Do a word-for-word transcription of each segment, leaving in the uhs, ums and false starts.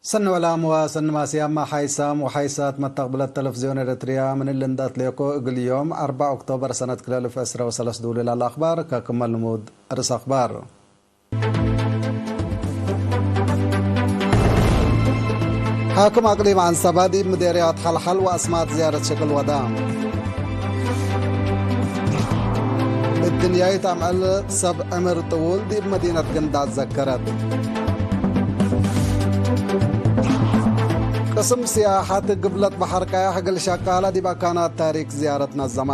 ሰኒ ወላም ወሰኒ ማስያማ ሓይሳም ወሓይሳት መተቅብለት ተለፍዝዮን ኤረትርያ፣ ምን እሊ እንደ አትሌኮ እግል ዮም አርበዕ ኦክቶበር ሰነት ክልኤ አልፍ ዕስረ ወሰለስ ዱል ላለ አኽባር ከክመ ልሙድ ርእስ አኽባር። ሓክም አቅሊም ዐንሰበ ዲብ ምዴርያት ሐልሐል ወአስማጥ ዝያረት ሽቅል ወደ። እድንያይት አምዕል ሰብ ዕምር ጥዉል ዲብ መዲነት ግንዳዕ ዘከረት። ቅስም ስያሐት ግብለት በሐር ቀያሕ እግል ሸቃለ ዲብ አካናት ታሪክ ዝያረት ነዘመ።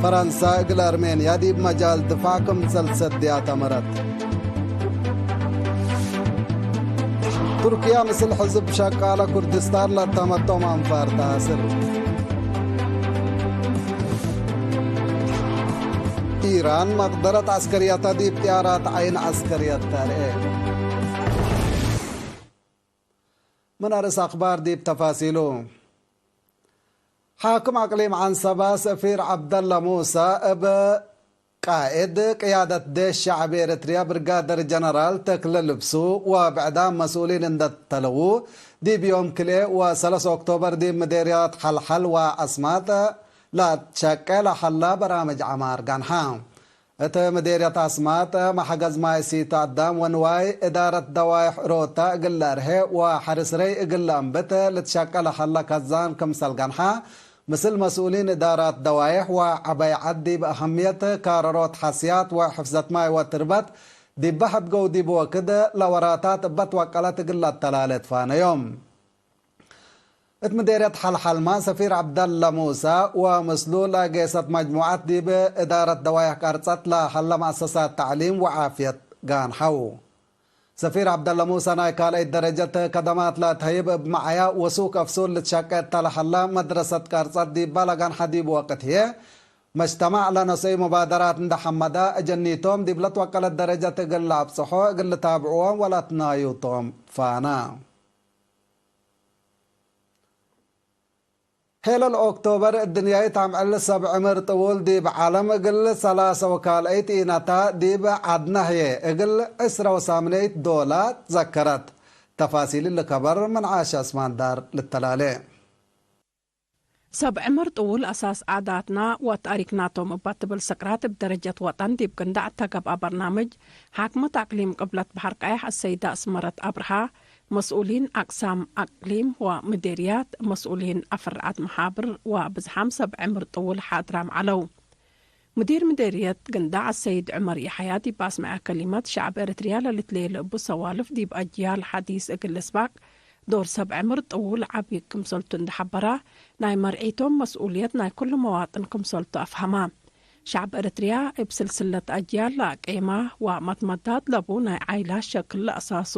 ፈረንሳ እግል አርሜንያ ዲብ መጃል ድፋዕ ክምሰል ሰድያት አመረት። ቱርክያ ምስል ሕዝብ ሸቃለ ኩርድስታን ለተመቶም አንፋር ተአስር። ኢራን መቅደረት ዐስከርየተ ዲብ ጥያራት ዐይን ዐስከርየት ተርኤ። ምን አርእስ አክባር ዲብ ተፋሲሉ። ሓክም አቅሊም ዐንሰበ ሰፊር ዐብደለ ሙሰ እብ ቃእድ ቅያደት ዴሽ ሸዕብ ኤረትርያ ብርጋደር ጀነራል ተክለ ልብሱ ወብዕዳም መስኡሊን እንደ ተለው፣ ዲብ ዮም ክልኤ ወሰለስ ኦክቶበር ዲብ ምዴርያት ሐልሐል ወአስማጥ ለትሸቄ ለሐላ በራምጅ ዐማር ጋንሐ። እት ምዴርያት አስማጥ መሐገዝ ማይ ሲቶ አዳም ወንዋይ እዳረት ደዋይሕ ሮታ እግል ለአርሄ ወሐርስ ረይ እግል ለአንብት ልትሸቄ ለሐላ ከዛን ክምሰል ጋንሐ፣ ምስል መስኡሊን እዳራት ደዋይሕ ወዐበይ ዐድ ዲብ አሀምየት ካረሮት ሐስያት ወሕፍዘት ማይ ወትርበት ዲበ ሐድገው ዲብ ወክድ ለወራታት እበ ትወቀለት እግል ለአተላሌ ትፋነዮም። እት ምዴርየት ሐልሐልመ ሰፊር ዐብደለ ሙሰ ወምስሉ ለጌሰት መጅሙዐት ዲብ እዳረት ደዋይሕ ቀርጸት ለሀለ መአሰሳት ተዕሊም ወዓፍየት ጋንሐው። ሰፊር ዐብደለ ሙሰ ናይ ካልአይት ደረጀት ከደማት ለትሀይብ እብ መዓያ ወሱክ አፍሱል ልትሸቄ እተ ለሀላ መድረሰት ቀርጸት ዲባ ለገንሐ ዲብ ወቅት ህዬ፣ መጅተማዕ ለነስአዩ ሙባደራት እንደ ሐመዳ፣ እጀኒቶም ዲብ ለትወቀለት ደረጀት እግል ለአብጽሖ እግል ልታብዕዎም ወለአትናዩቶም ፋና። ሄለል ኦክቶበር እድንያይት አምዕል ሰብ ዕምር ጥዉል ዲብ ዐለም እግል ሰላሰ ወካልአይት ኢነታ ዲብ ዐድነ ህዬ እግል ዕስረ ወሳምንየይት ዶላ ትዘከረት። ተፋሲል እሊ ከበር ምን ዓሻ እስማን ዳር ልተላሌ። ሰብ ዕምር ጥዉል አሳስ ዓዳትና ወተእሪክናቶም እባ ትብል ስቅራት እብ ደረጀት ወጠን ዲብ ግንዳዕ እተ ገብአ በርናምጅ፣ ሓክመት አቅሊም ቅብለት በሐር ቀያሕ አሰይደ አስመረት አብርሃ፣ መስኡሊን አቅሳም አቅሊም ወምዴርያት፣ መስኡሊን አፍርዓት መሓብር ወብዝሓም ሰብ ዕምር ጥውል ሓድራም ዐለው። ምዲር ምዴርየት ግንዳዕ አሰይድ ዕመር የሐያ ዲብ አስመዐ ከሊመት፣ ሸዐብ ኤረትርያ ለልትሌ ለእቡ ሰዋልፍ ዲብ አጅያል ሐዲስ እግል ልስባቅ ዶር ሰብ ዕምር ጥውል ዐቢ ክምሰልቱ እንዴ ሐበራ፣ ናይ መርዒቶም መስኡልየት ናይ ኩሉ መዋጥን ክምሰልቱ አፍሀማ። ሸዐብ ኤረትርያ እብ ስልስለት አጅያል ለአቄማ ወመትመዳት ለቡ ናይ ዓይላት ሸክል ለአሳሱ፣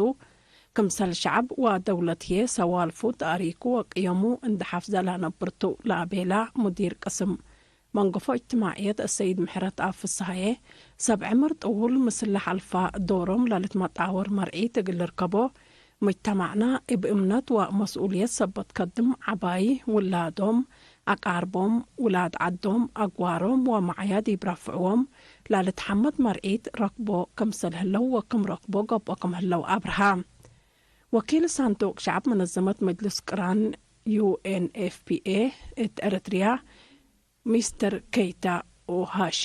ክምሰል ሸዐብ ወደውለት ህዬ ሰዋልፉ፣ ተእሪኩ ወቅየሙ እንዴ ሐፍዘ ለአነብር ቱ ለአቤላ ሙዲር ቅስም መንገፎ እጅትማዕየት አሰይድ ምሕረትአብ ፍስሃዬ፣ ሰብ ዕምር ጥውል ምስል ለሐልፋ ዶሮም ለልትመጣወር መርዒት እግል ልርከቦ፣ ሙጅተማዕና እብ እምነት ወመስኡልየት ሰበት ከድም ዐባዪ ውላዶም፣ አቃርቦም፣ ውላድ ዐዶም፣ አግዋሮም ወመዓያ ዲብ ረፍዕዎም ለልትሐመድ መርዒት ረክቦ ክምሰል ህለው ወክም ረክቦ ገብኦ ክም ህለው አብርሃ። ወኪል ሳንዱቅ ሸዐብ መነዘመት መጅልስ ቅራን ዩ ኤን ኤፍ ፒ ኤ እት ኤረትርያ ሚስተር ኬይታ ኦሃሺ፣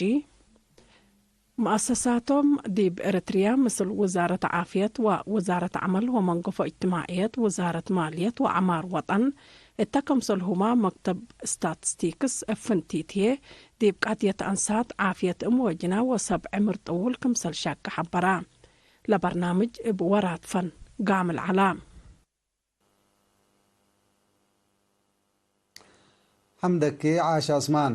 መአሰሳቶም ዲብ ኤረትርያ ምስል ውዛረት ዓፍየት ወውዛረት ዐመል ወመንገፎ እጅትማዕየት፣ ውዛረት ማልየት ወዐማር ወጠን፣ እተ ክምሰልሁመ መክተብ ስታትስቲክስ እብ ፍንቲት ህዬ፣ ዲብ ቀድየት አንሳት ዓፍየት እም ወጅና ወሰብ ዕምር ጥውል ክምሰል ሸቄ ሐበራ። ለበርናምጅ እብ ወራት ፈን ጋምል ዐላ። ሐምደኪ ዓሻ ዑስማን።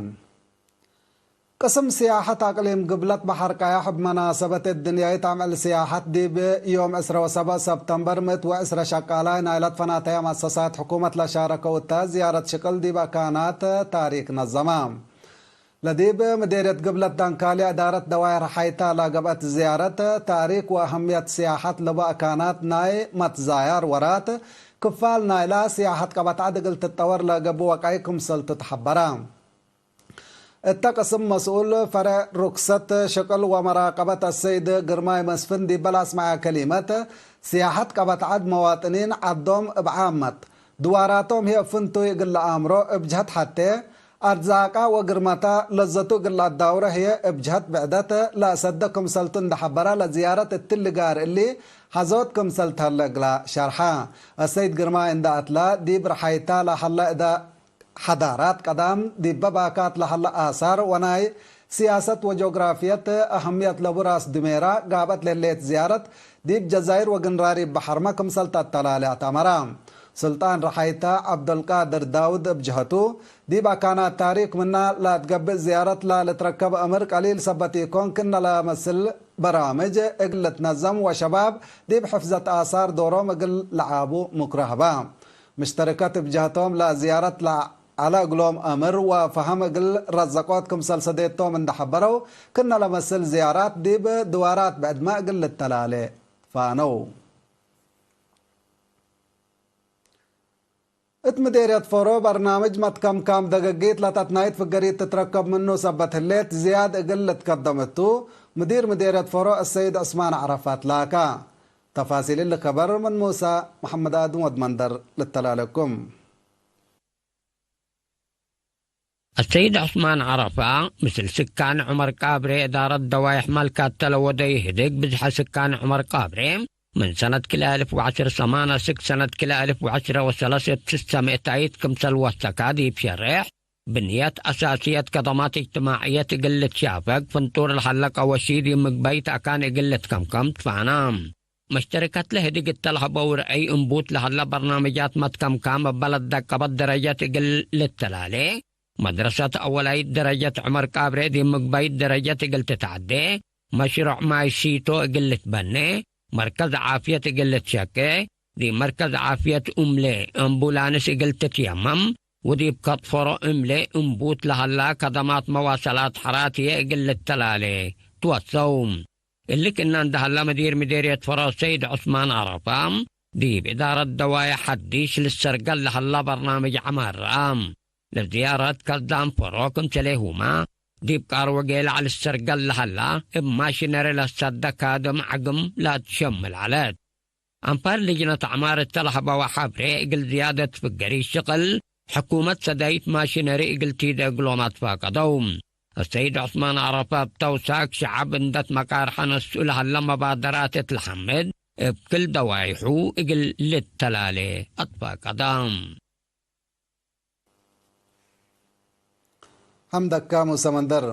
ቅስም ስያሐት አቅሊም ግብለት በሐር ቀያሕ እብ መናሰበት እድንያይት አምዕል ስያሐት ዲብ ዮም ዕስረ ወሰብዕ ሰብተምበር ምእት ወዕስረ ሸቃላይ ናይላት ፈናተያ መአሰሳት ሕኩመት ለሻረከው እተ ዝያረት ሽቅል ዲብ አካናት ታሪክ ነዘመ። ለዲብ ምዴርየት ግብለት ዳንካልያ እዳረት ደዋይር ሐይታ ለገብአት ዝያረት ታሪክ ወአህምየት ስያሐት ለቡ አካናት ናይ መትዛያር ወራት ክፋል ናይላ ስያሐት ቀበት ዐድ እግል ትጠወር ለገብኡ ወቃይ ክምሰልቱ ተሐበረ። እተ ቅስም መስኡል ፈሬዕ ሩክሰት ሽቅል ወመራቀበት አሰይድ ግርማይ መስፍን ዲበ ለአስመዐ ከሊመት፣ ሲያሐት ቀበት ዐድ መዋጥኒን ዐዶም እብ ዓመት ድዋራቶም ህዬ ፍንቱይ እግል ለአምሮ እብ ጀሀት ሐቴ፣ አርዛቃ ወግርመታ ለዘቱ እግል ለአዳውረ ህዬ እብ ጀሀት ብዕደት ለአሰደ ክምሰልቱ እንደ ሐበረ ለዝያረት እትሊ ጋር እሊ ሐዞት ክምሰል ተህለ እግላ ሸርሐ። አሰይድ ግርማይ እንደ አትላ ዲብ ረሐይታ ለሀለ እደ ሐዳራት ቀዳም ዲበ ባካት ለሀለ አሳር ወናይ ሲያሰት ወጆግራፍየት አህምየት ለቡ ራስ ድሜራ ጋበት ለህሌት ዝያረት ዲብ ጀዛይር ወግንራሪብ በሐርመ ክምሰል ተተላሌ አትአመረ። ስልጣን ረሐይተ ዐብደልቃድር ዳውድ እብ ጀሀቱ፣ ዲብ አካናት ታሪክ ምና ለአትገብእ ዝያረት ለልትረከብ አምር ቀሊል ሰበት ኢኮን፣ ክነ ለመስል በራምጅ እግል ልትነዘም ወሸባብ ዲብ ሕፍዘት አሳር ዶሮም እግል ለዓቡ ምክሮ ሀበ። ምሽተርከት እብ ጀሀቶም ለዝያረት ለዐለ እግሎም አምር ወፈሀም እግል ረዘቆት ክምሰል ሰዴቶም እንደ ሐበረው፣ ክነ ለመስል ዝያራት ዲብ ድዋራት ብዕድመ እግል ልተላሌ ፋነው። እት ምዴርየት ፎሮ በርናምጅ መትከምካም ደገጊት ለተትናይት ፍገሪት ትትረከብ ምኑ ሰበት ህሌት ዝያድ እግል ልትከደም እቱ፣ ምዲር ምዴርየት ፎሮ አሰይድ ዑስማን ዐረፋት ላካ። ተፋሲል እሊ ከበር ምን ሙሰ መሐመድ አድም ወድ መንደር ልተላለኩም። አሰይድ ዑስማን ዐረፋ፣ ምስል ስካን ዑመር ቃብሬ እዳረት ደዋይሕ መልካት ተለወደ ይህድግ ብዝሐ ስካን ዑመር ቃብሬ፣ ምን ሰነት ክልኤ አልፍ ወዐሽር ሰማን አስክ ሰነት ክልኤ አልፍ ወዐሽረ ወሰለስ እት ስሰ ምእታይት ክምሰል ወሰካ ዲብ ሸሬሕ፣ ብንየት አሳስየት ከደማት እጅትማዕየት እግል ልትሻፈግ፣ ፍንጡር ለሀለ ቀወሺ ዲብ ምግበይት አካን እግል ልትከምከም ትፋና። መሽተርከት ለህድግ እተ ለሀበው ርአይ እንቡት ለሀለ በርናምጃት መትከምካም እበ ለትደቀበት ደረጀት እግል ልተላሌ፣ መድረሰት አወላይት ደረጀት ዑመር ቃብሬ ዲብ ምግባይት ደረጀት እግል ትትዐዴ፣ መሽሮዕ ማይ ሲቶ እግል ልትበኔ፣ መርከዝ ዓፍየት እግል ልትሸቄ፣ ዲብ መርከዝ ዓፍየት ኡምሌ አምቡላንስ እግል ትትየመም፣ ወዲብ ከጥፈሮ እምሌ እንቡት ለሀላ ከደማት መዋሰላት ሐራትየ እግል ልተላሌ ትወሰው። እሊ ክእነ እንደ ሀለ፣ ምዲር ምዴርየት ፈሮ ሰይድ ዑስማን አረፋ፣ ዲብ እዳረት ደዋየ ሐዲስ ልሰርገል ለሀላ በርናምጅ ዐማር ረአ። ለዝያረት ከዳም ፈሮ ክምሰሌሁመ፣ ዲብ ቃር ወጌላዕ ልሰርገል ለሀላ፣ እብ ማሽነሪ ለሰደ ካድም ዐግም ለትሸምል ዐለት። አንፋር ልጅነት አዕማር እተ ለሀበወ ሐብሬ፣ እግል ዝያደት ፍገሪ ሽቅል፣ ሕኩመት ሰዳይት ማሽነሪ እግል ቲደ እግሎም አትፋቀደው። አሰይድ ዑስማን አረፋ እብ ተውሳክ ሸዐብ እንደ ትመቃርሐ ነስኡ ለሀለ መባደራት እት ለሐምድ፣ እብ ክል ደዋይሑ እግል ልተላሌ አትፋቀደ። ሐምደካ ሙሰ መንደር።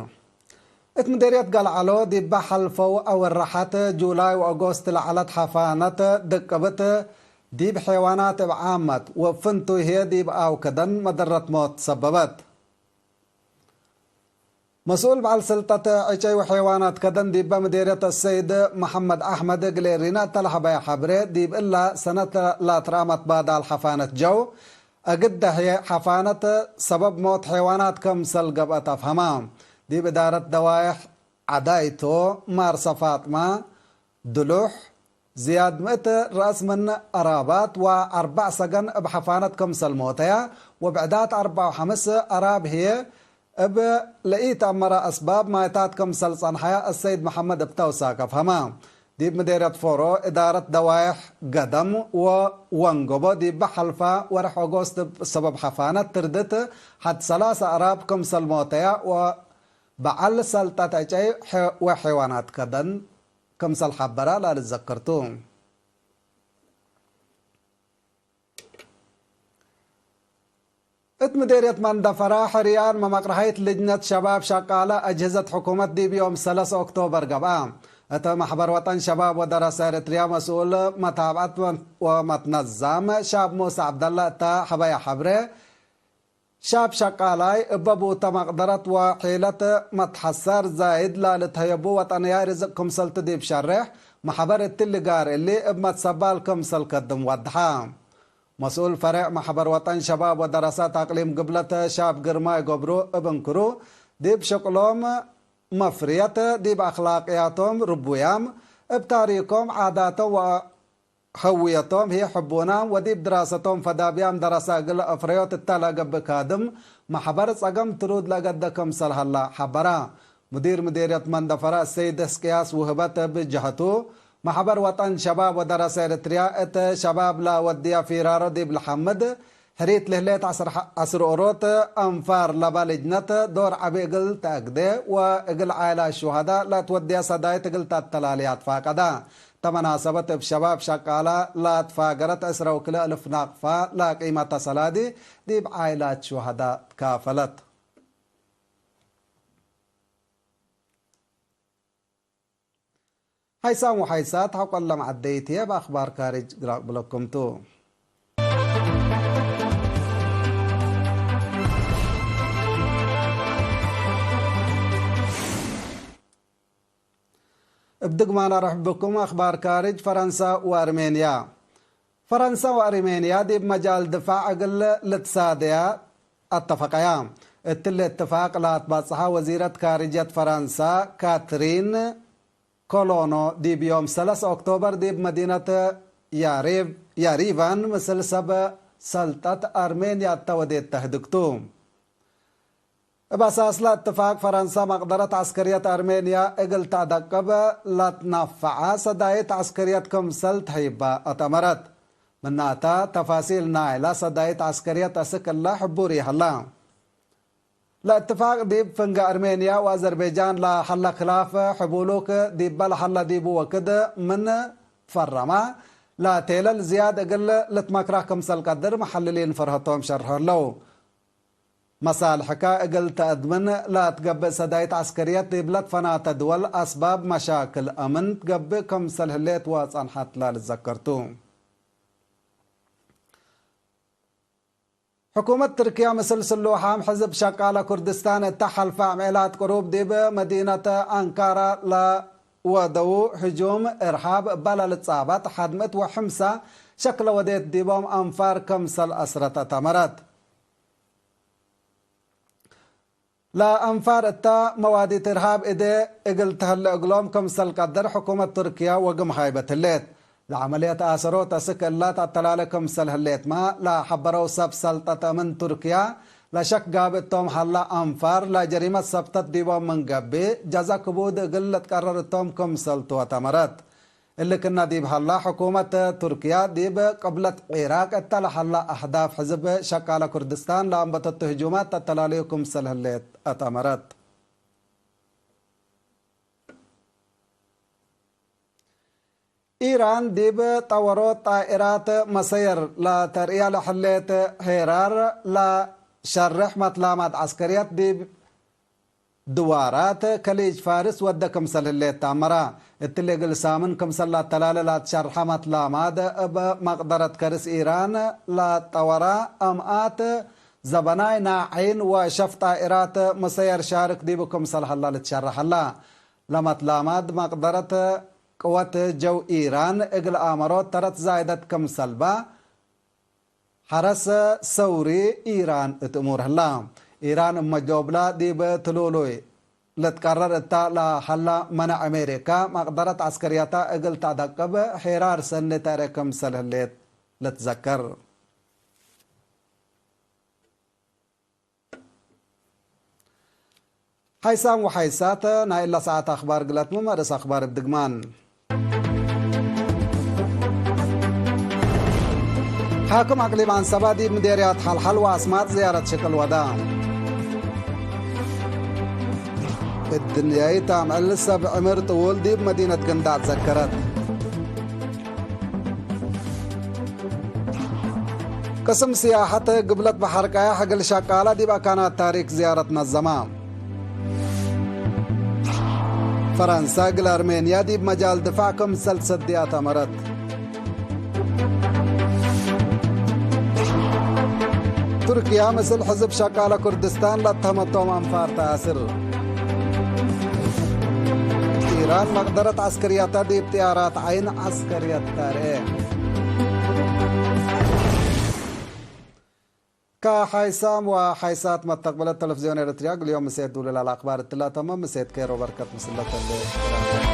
እት ምዴርየት ገልዐሎ ዲበ ሐልፈው አወርሐት ጁላይ ወአጎስት ለዐለት ሐፋነት ድቅብት ዲብ ሐይዋናት እብ ዓመት ወፍንቱይ ህዬ ዲብ አውከደን መደረት ሞት ሰበበት። መስኡል በዐል ስልጠት ዕጨይ ወሐይዋናት ከደን ዲበ ምዴርየት አሰይድ መሐመድ አሕመድ እግል ኤሪና እተ ለሀበየ ሐብሬ፣ ዲብ እላ ሰነት ለትረአ መትባዳል ሐፋነት ጀው፣ እግል ደህየ ሐፋነት ሰበብ ሞት ሐይዋናት ከምሰል ገብአት አፍሀማ። ዲብ እዳረት ደዋይሕ ዐዳይቶ፣ ማርሰ ፋጥማ፣ ድሉሕ፣ ዝያድ ምእት ረአስ ምን አራባት ወአርበዕ ሰገን እብ ሐፋነት ከምሰል ሞተያ፣ ወብዕዳት አርበዕ ወሐምስ አራብ ህዬ እብ ለኢተአመረ አስባብ ማይታት ከምሰል ጸንሐያ አሰይድ መሐመድ እብ ተውሳክ አፍሀማ። ዲብ ምዴርየት ፎሮ፣ እዳረት ደዋይሕ ገደም ወወንገቦ ዲበ ሐልፋ ወርሕ ኦጎስት እብ ሰበብ ሐፋነት ትርድት ሐድ ሰላሰ አራብ ክምሰል ሞተያ ወበዐል ሰልጠት ዕጨይ ወሐይዋናት ከደን ክምሰል ሐበራ ለልትዘከር ቱ። እት ምዴርየት መንደፈራ፣ ሕርያን መመቅረሀይት ልጅነት ሸባብ ሸቃለ አጅህዘት ሕኩመት ዲብ ዮም ሰለስ ኦክቶበር ገብአ። እት መሕበር ወጠን ሸባብ ወደረሰ ኤረትርያ መስኡል መታብዐት ወመትነዛም ሻብ ሙሰ ዐብደለ እተ ሀበየ ሐብሬ፣ ሻብ ሸቃላይ እበ ቡተ መቅደረት ወሒለት መትሐሰር ዛይድ ላልትሀየቡ ወጠንያይ ርዝቅ ክምሰልቱ ዲብ ሸሬሕ፣ መሕበር እትሊ ጋር እሊ እብ መትሰባል ክምሰል ከድም ወድሐ። መስኡል ፈሬዕ መሕበር ወጠን ሸባብ ወደረሳት አቅሊም ግብለት ሻብ ግርማይ ገብሩ እብ እንክሩ፣ ዲብ ሽቅሎም መፍርየት፣ ዲብ አክላቅያቶም ርቡያም፣ እብ ታሪኮም፣ ዓዳቶም ወ ህውየቶም ህይ ሕቡናም ወዲብ ድራሰቶም ፈዳብያም ደረሰ እግል አፍረዮት እተ ለገብእ ካድም መሕበር ጸገም ትሉድ ለገደ ክምሰል ሀላ ሐበረ። ሙዲር ምዲርየት መንደፈረ ሰይድ እስቅያስ ውህበት እብ ጀሀቱ፣ መሕበር ወጠን ሸባብ ወደረሰ ኤረትርያ እት ሸባብ ለወድያ ፊራሮ ዲብ ለሐምድ፣ ሕሪት ለህሌት ዐስር ሐ-፣ ዐስር ኦሮት አንፋር ለበ ልጅነት ዶር ዐቢ እግል ተአግዴ ወእግል ዓይላት ሹሀዳእ ለትወድየ ሰዳይት እግል ተአተላሌ አትፋቀደ። እተ መናሰበት እብ ሸባብ ሸቃለ ለትፋገረት ዕስረ ወክልኤ እልፍ ናቅፋ ለቂመተ ሰላዲ ዲብ ዓይላት ሹሀዳእ ትካፈለት። ሐይሳም ወሐይሳት ሐቆለ መዐደይት ህዬ፣ እብ አክባር ካርጅ ግራ ቅብለኩም ቱ። እብ ድግማን አርሕብኩም። አክባር ካርጅ። ፈረንሳ ወአርሜንያ። ፈረንሳ ወአርሜንያ ዲብ መጃል ድፋዕ እግል ልትሳደያ አተፈቀያ። እትሊ እትፋቅ ለአትባጽሐ ወዚረት ካርጅየት ፈረንሳ ካትሪን ኮሎኖ ዲብ ዮም ሰለስ ኦክቶበር ዲብ መዲነት ያሬቭ-፣ ያሪቫን ምስል ሰብ ሰልጠት አርሜንያ እተ ወዴት ተህድግ ቱ። እብ አሳስለ እትፋቅ ፈረንሳ መቅደረት ዐስከርየት አርሜንያ እግል ተአደቅብ ለትነፈዐ ሰዳይት ዐስከርየት ክምሰል ተህይበ አትአመረት። ምናተ ተፋሲል ናይለ ሰዳይት ዐስከርየት አስክ እለ ሕቡር ይሀላ። ለእትፋቅ ዲብ ፍንገ አርሜንያ ወአዘርቤጃን ለሀለ ክላፍ ሕቡሉክ ዲበ ለሀለ ዲቡ ወክድ ምን ፈረመ፣ ለቴለል ዝያድ እግል ልትመክረህ ክምሰል ቀድር መሐልሊን ፈርሀቶም ሸርሖ ህለው። መሳልሕከ እግል ተአድምን ለትገብእ ሰዳይት ዐስከርየት ዲብ ለትፈናተ ድወል አስባብ መሻክል አምን ትገብእ ክምሰል ህሌት ወጸንሐት ለልትዘከር ቱ። ሕኩመት ትርክየ ምስል ስሉሓም ሕዝብ ሸቃለ ኩርድስታን እተ ሐልፈ አምዔላት ቅሩብ ዲብ መዲነት አንካራ ለወደዉ ህጁም እርሃብ እበ ለልትጻበጥ ሐድ ምእት ወሐምሳ ሸክለ ወዴት ዲቦም አንፋር ክምሰል አስረት አተመረት። ለአንፋር እተ መዋዲት እርሃብ እዴ እግል ተህለ እግሎም ክምሰል ቀድር ሕኩመት ቱርክየ ወግም ሃይበት ህሌት። ለዐመልየት አሰሮት አስክ እላ ተአተላሌ ክምሰል ህሌትመ ለሐበረው ሰብ ሰልጠት አምን ቱርክየ፣ ለሸክ ጋብእ እቶም ሀላ አንፋር ለጀሪመት ሰብተት ዲቦም ምን ገብእ፣ ጀዛ ክቡድ እግል ልትቀረር እቶም ክምሰል ቱ አተመረት። እሊ ክነ ዲብ ሀላ፣ ሕኩመት ቱርክያ ዲብ ቅብለት ዒራቅ እተ ለሀላ አህዳፍ ሕዝብ ሸቃለ ኩርድስታን ለአንበተቱ ህጁማት ተተላልዩ ክምሰል ህሌት አትአመረት። ኢራን ዲብ ጠወሮት ጣኢራት መሰየር ለተርእየ ለህሌት ሄራር ለሸርሕ መትላማት ዐስከርየት ዲብ ድዋራት ከሊጅ ፋርስ ወደ ክምሰል ህሌት ተአመረ። እትሊ እግል ሳምን ክምሰል ለአተላሌ ለአትሸርሐ መትላማት እብ መቅደረት ከርስ ኢራን ለጠወረ አምአት ዘበናይ ናዐይን ወሸፍ ጣኢራት መሰየር ሻርክ ዲቡ ክምሰል ሀላ ልትሸረሕ ሀላ። ለመትላማት መቅደረት ቅወት ጀው ኢራን እግል አመሮት ተረት ዛይደት ክምሰልበ ሐረስ ሰውሪ ኢራን እት እሙር ህላ። ኢራን እመ ጆብላ ዲብ ትሉሉይ ልትቀረር እተ ለሀላ መነዕ አሜሪካ መቅደረት ዐስከርየተ እግል ተአደቅብ ሄራር ሰኒ ተአሬ ክምሰል ህሌት ልትዘከር። ሐይሳም ወሐይሳት ናይ እለ ሰዓት አኽባር ግለትመ መርእስ አኽባር እብ ድግማን። ሓክም አቅሊም አንሰባ ዲብ ምዴርያት ሐልሐል ወአስማጥ ዝያረት ሽቅል ወዳ። እድንያይት አምዕል ሰብ ዕምር ጥዉል ዲብ መዲነት ገንዳዕ ዘከረት። ቅስም ስያሐት ግብለት በሐር ቀያሕ እግል ሸቃላ ዲብ አካናት ታሪክ ዝያረት ነዘማ። ፈረንሰ እግል አርሜንያ ዲብ መጃል ድፋዕ ክምሰል ትሰድያት አመረት። ቱርክያ ምስል ሕዝብ ሸቃለ ኩርድስታን ለአተሀመቶም አንፋር ተአስር። ኢራን መቅደረት ዐስከርያታ ዲብ ጥያራት ዐይን ዐስከርየት ተርኤ። ከሐይሳም ወሐይሳት መተቅብለት ተለፍዝዮን ኤረትርያ፣ እግል ዮም ምሴት ዱሉል አልአክባር እትላ ተመም ምሴት ኬሮ በርከት ምስለ ተሌ።